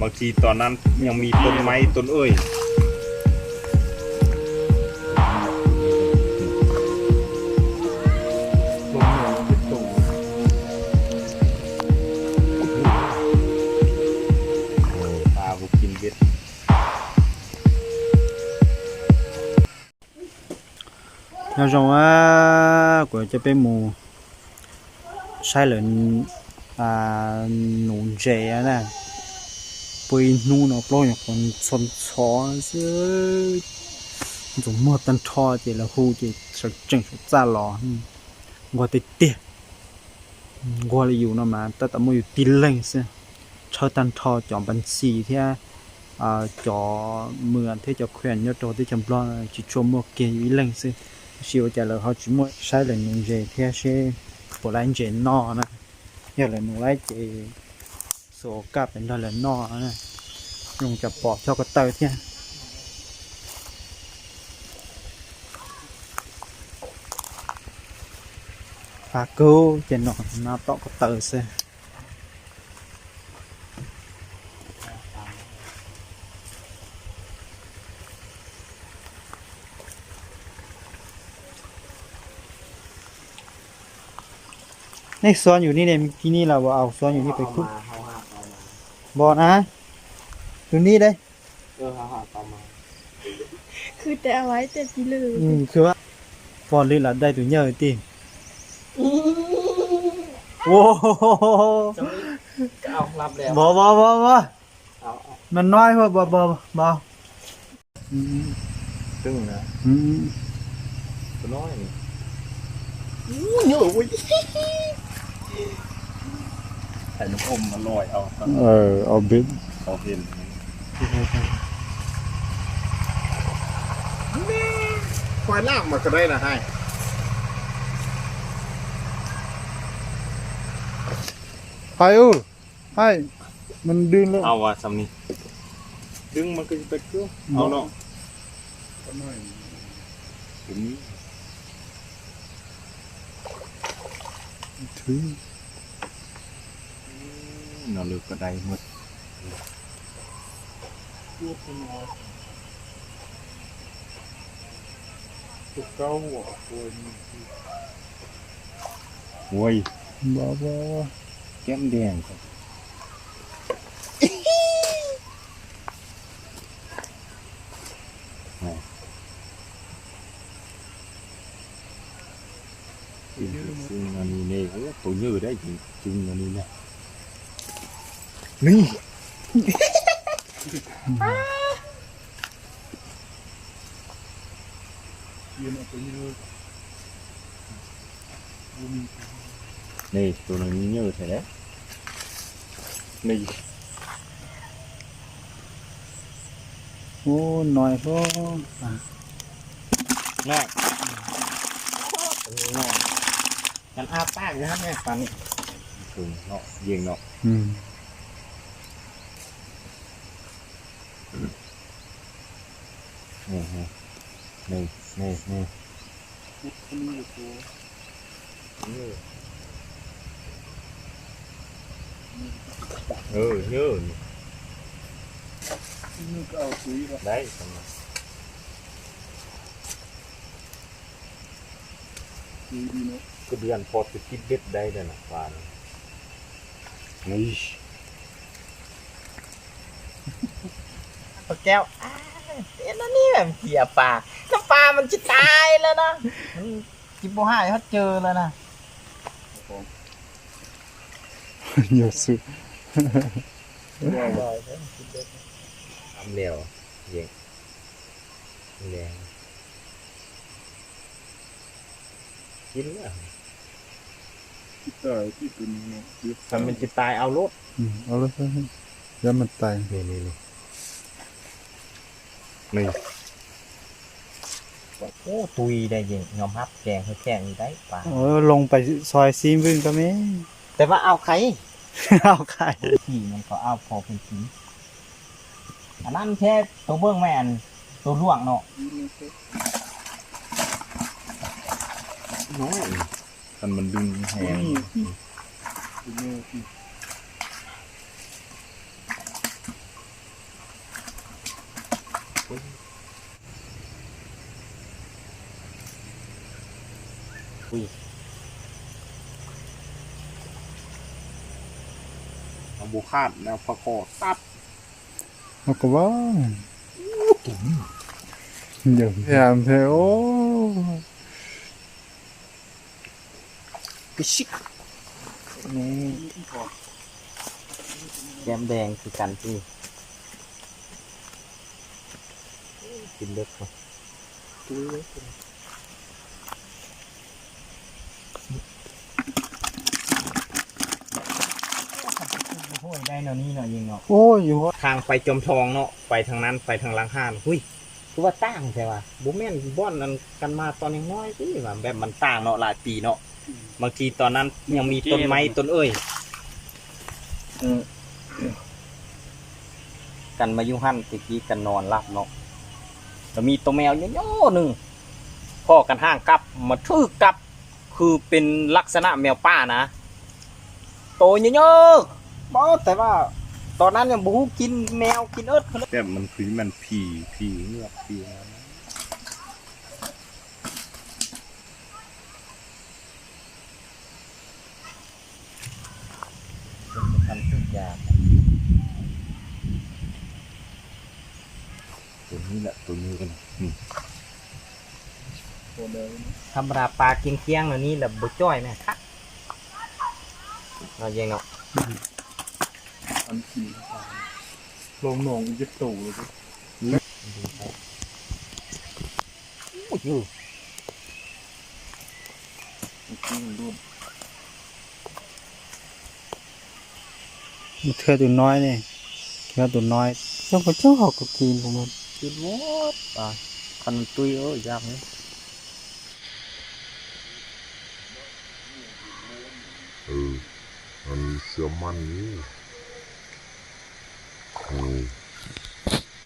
Hồi khi toàn ăn, nhưng mì tôm máy tôm ơi. Nyob zoo, kuv coj peb mus saib lawv nuv ntses na. Puag ib hnub no plaub nyuam qhuav ntxhov ntxhov xwb, ntxoov muag tag nrho ces lawv hu ces sawv tsees sawv txaj los nquag tiag tiag. Nquag li yus no mas tab tom muaj yus tib leeg xwb, tshawb tag nrho cov npas ntxis thiab cov mws thiab cov khuam nyob rau teb chaws Nplog tsis tshua muaj kiag, yus ib leeg xwb. Tab sis ua cas lawv ho tsis muaj saib lawv nuv ntses thiab seb puas laib ntses noj na. Yog lawv nuv laib ces xuas kaj pem nrog lawv noj, zoo cas pom cov ko taw thiab. Fab kawg ces no, no tom ko taw xwb. Nej xuas nyuam ni ne, kis ni los ua au xuas nyuam ni pem kub. Npo na, tus ni dai. Khwv, pom li los dai tus nyawj ti. Npo npo npo npo. Mas no, npo npo npo. Hais, hais, mas đừng lên. Ao, xăm ni. Đừng mà cứ bật cứ. Ao no. Thứ. Nó lượt cái đây mất. Ui, kém đèn. Tus nyuj dab tsi no ni ne, tus nyuj dab tsi no ni ne. Ni. Ni, tus no nyuj thiab ne. Ni. Ub, no ub. No. No. Cov av paj no ne, paj ni. Tus no, yeej no. Ni, ni, ni. Đấy. Koj dib pho twb kib deb dai na pa. Pab kev, tias no ne, cia pa, no pa mas tsis tas lawm na, tsis pub hais hab cw lawm na. Nhiều sự. Ấm leo, dẹn, leo. Chín lắm. Tao mình chỉ tài ao lốt. Ừ, ao lốt thôi. Dám mình tài. Nè, nè, nè. Nè. Ub, tui dai ces nyom hab keeg, keeg li dai pa. Ơ, loo pais soi xib npwj koj me. Tes vaj ao khai. Ao khai. Tsis, man kom ao phom pes kiv. Anab thiab tus npwj me, tus luam no. Kan man dun heev. Ui. Nó bù khát, nó phá khó tắt. Nó có bó. Ú, tủ. Giờ làm thế, ô. Cái xích. Nè. Kem đen thì cắn thì. Chín được rồi. Ôi, ทางไปจอมทองเนาะ ไปทางนั้น ไปทางหลังห้าน หุ้ย คือว่าต่างใช่ปะ บ่แม่นบ่อนอันกันมาตอนยังน้อยสิว่าแบบมันต่างเนาะ หลายปีเนาะ บางทีตอนนั้นยังมีต้นไม้ต้นเอ้ย อืม กันมาอยู่หั่นตะกี้กันนอนหลับเนาะ แล้วมีตัวแมวโย่ๆหนึ่ง พ้อกันห้างกลับ มาทื่อกลับ คือเป็นลักษณะแมวป่านะ โตเยอะๆ บ่ แต่ว่าตอนนั้นยังบ่ฮู้กินแมวกินเอิด แต่มันคือมันผี ผีเงือก ผีอะไรนะ ตัวนี้แหละ ตัวนี้กัน ธรรมดาปลากินเคี้ยงเหล่านี้แหละบ่จ้อยแม่ครับ เอาเองเนาะ อันกินปลาลงหนองอีกจะโตเลย Ui, ui. Thưa tụi nói này, thưa tụi nói, trong cái chỗ học cực kỳ của mình. Chín mốt à, phần tui ơi, giam đấy. Ừ, ăn xưa măn nhé. Ừ.